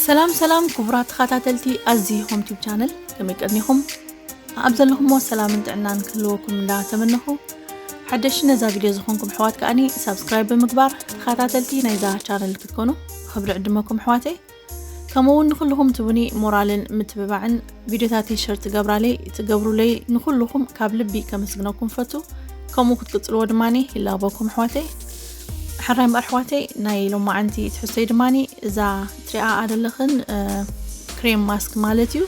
ሰላም ሰላም ክቡራት ተኸታተልቲ ኣዚ ሆም ቲዩብ ቻነል፣ ከመይ ቀኒኹም? ኣብ ዘለኹሞ ሰላምን ጥዕናን ክህልወኩም እንዳተመነኹ፣ ሓደሽ ነዛ ቪድዮ ዝኾንኩም ኣሕዋት ከኣኒ ሳብስክራይብ ብምግባር ተኸታተልቲ ናይዛ ቻነል ክትኮኑ ብኽብሪ ዕድመኩም ኣሕዋተይ። ከምኡ እውን ንኹልኹም ትቡኒ ሞራልን ምትብባዕን ቪድዮታተይ ሸር ትገብራለይ፣ ትገብሩለይ ንኹልኹም ካብ ልቢ ከመስግነኩም ፈቱ። ከምኡ ክትቅጽልዎ ድማኒ ይላበኩም ኣሕዋተይ። ሕራይ እምበር ኣሕዋተይ፣ ናይ ሎማዓንቲ ትሕዝቶይ ድማኒ እዛ ትሪኣ ኣለኽን፣ እ፣ ክሬም ማስክ ማለት እዩ።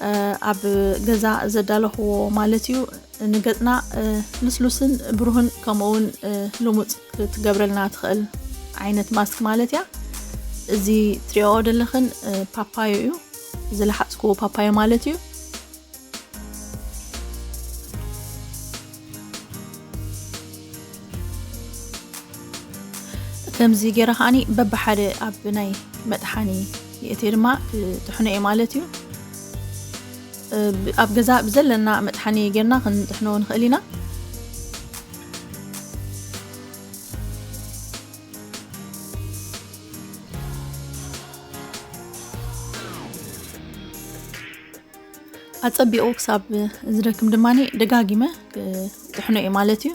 እ፣ ኣብ ገዛ ዘዳለኽዎ ማለት እዩ። ንገጽና፣ እ፣ ልስሉስን ብሩህን ከምኡ እውን፣ እ፣ ልሙጽ ክትገብረልና ትኽእል ዓይነት ማስክ ማለት እያ። እዚ ትሪኦ ዘለኽን፣ እ፣ ፓፓዮ እዩ። ዝለሓጽክዎ ፓፓዮ ማለት እዩ። ከምዚ ገይረ ከዓኒ በብሓደ ኣብ ናይ መጥሓኒ የእትየ ድማ ክጥሕኖ እየ ማለት እዩ። እ፣ ብ-፣ ኣብ ገዛ ብዘለና መጥሓኒ ጌርና ክንጥሕኖ ንኽእል ኢና። ኣጸቢቑ ክሳብ ዝደክም ድማኒ ደጋጊመ ክጥሕኖ እየ ማለት እዩ።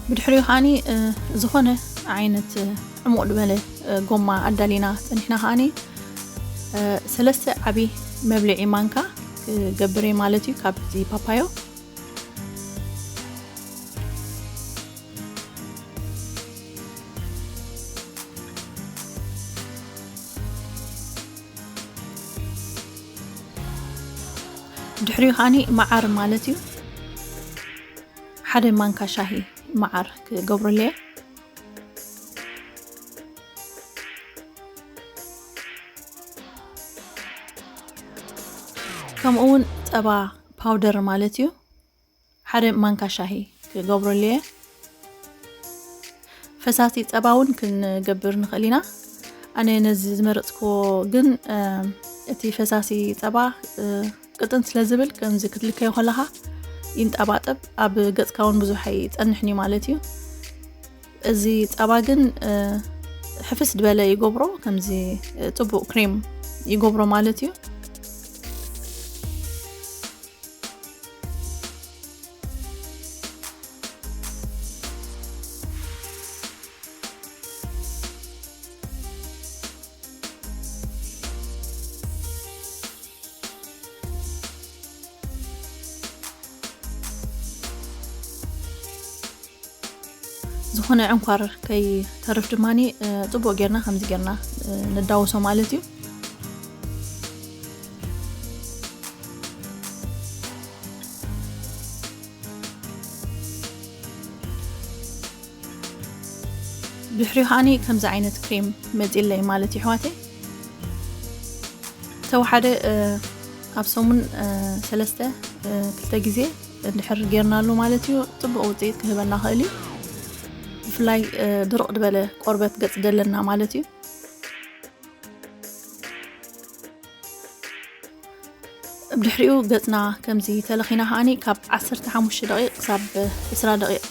ብድሕሪኡ ከዓኒ፣ እ፣ ዝኾነ ዓይነት፣ እ፣ ዕሙቕ ዝበለ፣ እ፣ ጎማ ኣዳሊና ጸኒሕና ከዓኒ፣ እ፣ ሰለስተ ዓቢ መብልዒ ማንካ ክገብር እየ ማለት እዩ ካብዚ ፓፓዮ። ድሕሪኡ ከዓኒ መዓር ማለት እዩ። ሓደ ማንካ ሻሂ መዓር ክገብረሉ እየ። ከምኡ እውን ጸባ ፓውደር ማለት እዩ። ሓደ ማንካ ሻሂ ክገብረሉ እየ። ፈሳሲ ጸባ እውን ክንገብር ንኽእል ኢና። ኣነ ነዚ ዝመረጽክዎ ግን፣ እ፣ እቲ ፈሳሲ ጸባ፣ እ፣ ቅጥን ስለ ዝብል፣ ከምዚ ክትልከዮ ከለኻ ይንጠባጠብ፣ ኣብ ገጽካ እውን ብዙሕ ኣይጸንሕን እዩ ማለት እዩ። እዚ ጸባ ግን፣ እ፣ ሕፍስ ዝበለ ይገብሮ፣ ከምዚ፣ እ፣ ጽቡቕ ክሬም ይገብሮ ማለት እዩ። ዝኾነ ዕንኳር ከይተርፍ ድማኒ፣ እ፣ ጽቡቕ ጌርና ከምዚ ጌርና፣ እ፣ ነዳውሶ ማለት እዩ። ድሕሪኡ ከዓኒ ከምዚ ዓይነት ክሬም መጺለይ ማለት እዩ፣ ኣሕዋተይ። ተወሓደ፣ እ፣ ኣብ ሰሙን፣ እ፣ ሰለስተ፣ እ፣ ክልተ ግዜ እንድሕር ጌርናሉ ማለት እዩ፣ ጽቡቕ ውጽኢት ክህበና ክእል እዩ። ብፍላይ፣ እ፣ ድርቕ ዝበለ ቆርበት ገጽ ደለና ማለት እዩ። ብድሕሪኡ ገጽና ከምዚ ተለኺና ከዓኒ ካብ ዓሰርተ ሓሙሽተ ደቂቕ ክሳብ ዕስራ ደቂቕ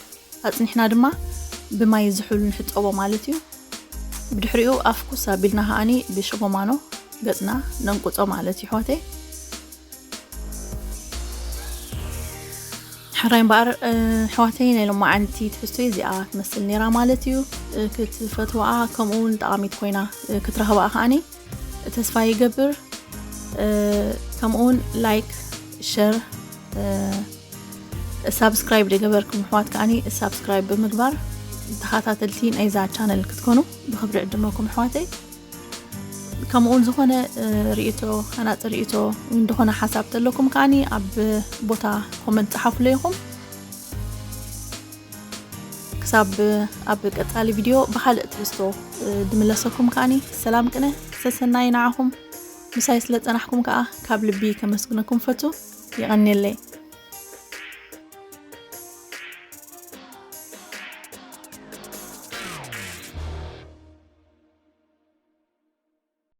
ኣጽኒሕና ድማ ብማይ ዝሑል ንሕጸቦ ማለት እዩ። ብድሕሪኡ ኣፍኩስ ኣቢልና ከዓኒ ብሽጎማኖ ገጽና ነንቁጾ ማለት እዩ፣ ኣሕዋተይ። ሕራይ እምበኣር፣ እ፣ ኣሕዋተይ፣ ናይ ሎማዓንቲ ትሕዝቶይ እዚኣ ትመስል ነይራ ማለት እዩ። እ፣ ክትፈትዋኣ ከምኡ እውን ጠቓሚት ኮይና፣ እ፣ ክትረኽባኣ ከዓኒ ተስፋ ይገብር። እ፣ ከምኡ እውን ላይክ፣ ሸር፣ እ፣ ሳብስክራይብ ዘይገበርኩም ኣሕዋት ከዓኒ ሳብስክራይብ ብምግባር ተኸታተልቲ ናይዛ ቻነል ክትኮኑ ብኽብሪ ዕድመኩም ኣሕዋተይ። ከምኡ እውን ዝኾነ፣ እ፣ ርእይቶ፣ ሃናጺ ርእይቶ፣ እንደኾነ ሓሳብ ተለኩም ከዓኒ ኣብ ቦታ ኮመንት ጸሓፉለይ ኢኹም። ክሳብ ኣብ ቀጻሊ ቪድዮ ብኻልእ ትሕዝቶ፣ እ፣ ድምለሰኩም ከዓኒ ሰላም ቅነ፣ ሰሰናይ ንዓኹም። ምሳይ ስለ ጸናሕኩም ከኣ ካብ ልቢ ከመስግነኩም ፈቱ። ይቐንየለይ።